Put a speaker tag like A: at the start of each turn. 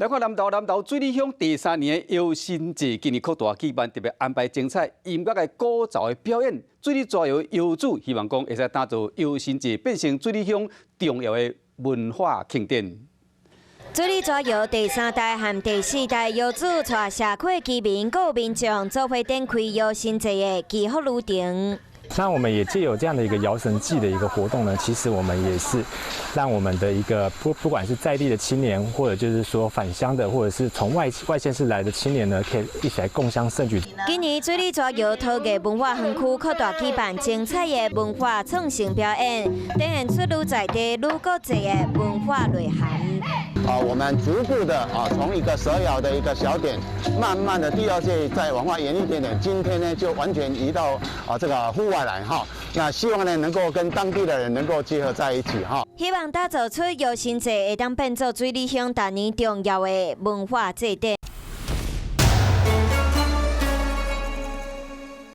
A: 來看南投，南投水里鄉第三年的遊神祭，今年擴大舉辦，特別安排精彩音樂的鼓奏的表演。水里蛇窯窯主希望講會使打造遊神祭變成水里鄉重要的文化慶典。
B: 水里蛇窯第三代和第四代窯主帶社區居民、佮民眾做伙展開遊神祭的祈福旅程。
C: 那我們也借由這樣的一個窯神祭的一個活動呢，其實我們也是讓我們的一個不管是在地的青年，或者就是說返鄉的，或者是從外縣市來的青年呢，可以一起來共襄盛舉。
B: 今年水里蛇窯陶藝文化園區擴大舉辦精彩的文化創新表演，展現出愈在地愈國際的文化內涵。
D: 啊，我們逐步的啊，從一個蛇窯的一個小點，慢慢的第二屆再往外延一點點，今天呢就完全移到啊這個戶外來哈。那希望呢能夠跟當地的人能夠結合在一起哈。
B: 希望打造出遊神祭會當變做水里鄉逐年重要的文化祭典。